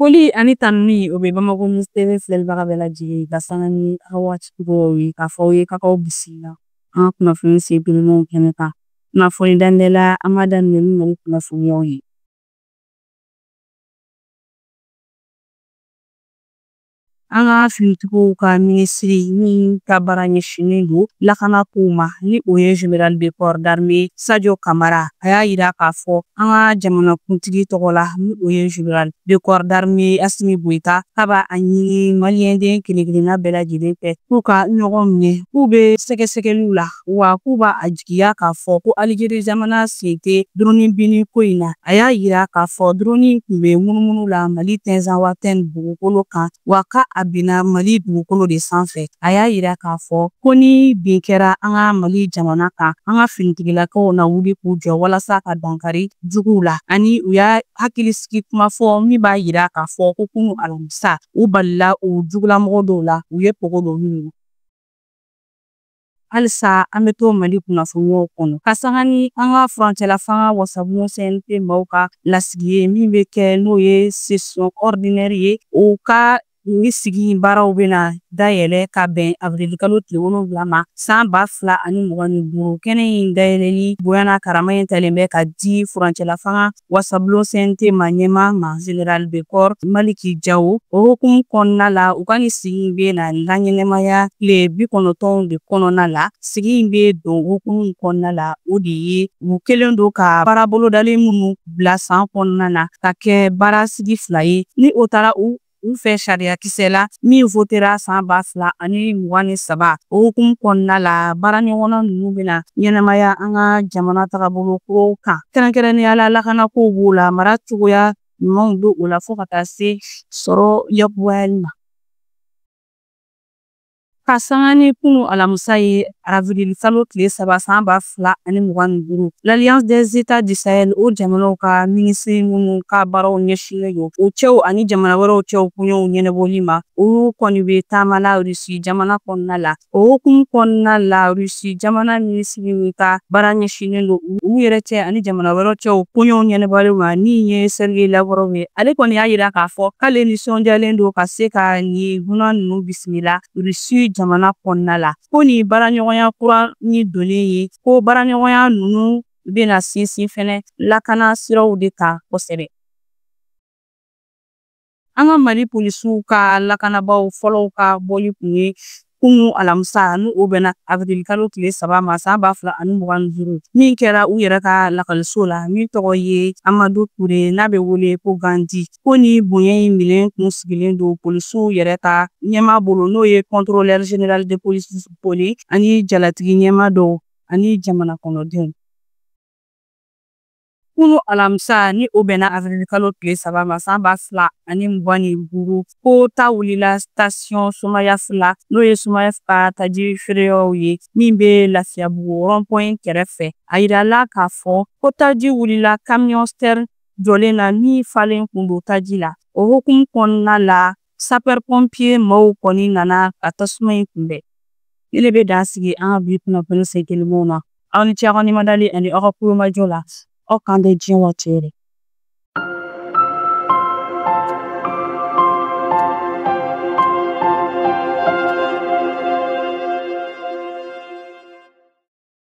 Foli ani tanuni o bɛ Bamakɔ News TV filɛlibaga bɛɛ lajɛlen ka sanga ni a waati cogoyaw ye k'a fɔ aw ye k'aw bisimila an ka kunnafoni sen telimanw kɛnɛ kan. Kunnafoni daminɛ la an b'a daminɛ ni Mali kunnafoniyaw ye. An ka finitigiw ka minisiri min ka baara ɲɛsinnen don lakana kow ma ni o ye général de corps d'armée Sadio Kamara a y'a yira k'a fɔ an ka jamanakuntigi tɔgɔ la ni o ye général de corps d'armée Assimi Goïta k'a b'a ɲini maliyɛnden kelen-kelenna bɛɛ lajɛlen fɛ k'u ka ɲɔgɔn minɛ k'u bɛ sɛgɛsɛgɛliw la wa k'u b'a jigiya k'a fɔ ko Algérie jamana sen tɛ drone binni ko in na. A y'a yira k'a fɔ drone tun bɛ munumunu la Mali Tinzawatɛn dugukolo kan wa ka a binna Mali dugukolo de sanfɛ. A y'a yira k'a fɔ ko ni bin kɛra an ka Mali jamana kan an ka finitigilakaw na wuli k'u jɔ walasa ka dankari juguw la ani u y'a hakilisigi kuma fɔ min b'a yira k'a fɔ ko kunu alamisa u balila u jugulamɔgɔ dɔw la u ye pogo don minnu na. Halisa an bɛ to Mali kunnafoniyaw kɔnɔ ka sanga ni an ka furancɛla fanga wasabulon CNT maaw ka lasigi ye min bɛ kɛ n'o ye session ordinaire ye o ka ni sigi baaraw bɛna dayɛlɛ ka bɛn avril kalo tile 7 ma san 2025. Kɛnɛ in dayɛlɛli bonya n'a karama in talen bɛ ka di furancɛla fanga wasabulon CNT ma ɲɛmaa ma général de corps Maliki Jawo. O hukumu kɔnɔna la u ka nin sigi in bɛ na laɲɛnɛmaya tile 90 de kɔnɔna la. Sigi in bɛ don hukumu kɔnɔna la o de ye u kɛlen don ka baara bolodalen minnu bila san kɔnɔna na ka kɛ baara sigi fila ye ni o taara u fɛ sariya kisɛ la min votera san 2023. O hukumu kɔnɔna la baara ɲɔgɔnna ninnu bɛna ɲɛnamaya an ka jamana tagabolo kuraw kan kɛrɛnkɛrɛnnenya la lakanakow b'o la mara cogoya ɲumanw bɛ o la fo ka taa se sɔrɔ yakubayali ma. Ka sanga ni kunu alamisa ye avril kalo tile 3 san 2025 l'Alliance des États du Sahel o jamanaw ka minisiri minnu ka baaraw ɲɛsinnen don u cɛw ani jamana wɛrɛw cɛw koɲɛw ɲɛnabɔli ma olu kɔni bɛ taama la Russie jamana kɔnɔna la. O hukumu kɔnɔna la Russie jamana minisiri min ka baara ɲɛsinnen don u yɛrɛ cɛ ani jamana wɛrɛw cɛw koɲɛw ɲɛnabɔli ma min ye Sergei Lavrov ye ale kɔni y'a yira k'a fɔ k'ale nisɔndiyalen don ka se ka nin dunan ninnu bisimila Russie jamana kɔnɔna la ko nin baaraɲɔgɔnya kura ni donnen ye ko baaraɲɔgɔnya ninnu bɛna sinsin fɛnɛ lakana siraw de kan kosɛbɛ. An ka Mali polisiw ka lakanabaaw fɔlɔw ka bɔli kun ye kunu alamisa ni o bɛnna avril kalo tile 3 ma san 2025 min kɛra u yɛrɛ ka lakɔliso la min tɔgɔ ye Amadu Ture n'a bɛ wele ko Gandi ko ni bonya in minɛn kun sigilen don polisiw yɛrɛ ka ɲɛmaa bolo n'o ye contrôleur général de police Kone ani jalatigi ɲɛmaa dɔw ani jamana kɔnɔdenw. Kunu alamisa ni o bɛnna avril kalo tile 3 ma san 2025 ko ta wulila station Somayaf la n'o ye Somayaf ka taji feereyɔrɔw ye min bɛ Lafiyabugu rond-point kɛrɛfɛ. A yirala k'a fɔ ko taji wulila camion citerne jɔlen na min falen kun don taji la. O hukumu kɔnɔna la sapeur pompier maaw kɔni nana ka tasuma in kunbɛn. Ni ne bɛ dan sigi an ka bi kunnafoni sen telimanw na. Aw ni ce aw ka nimadali ani aw ka kulomajɔ la. Aw k'an bɛn diɲɛ waati wɛrɛ.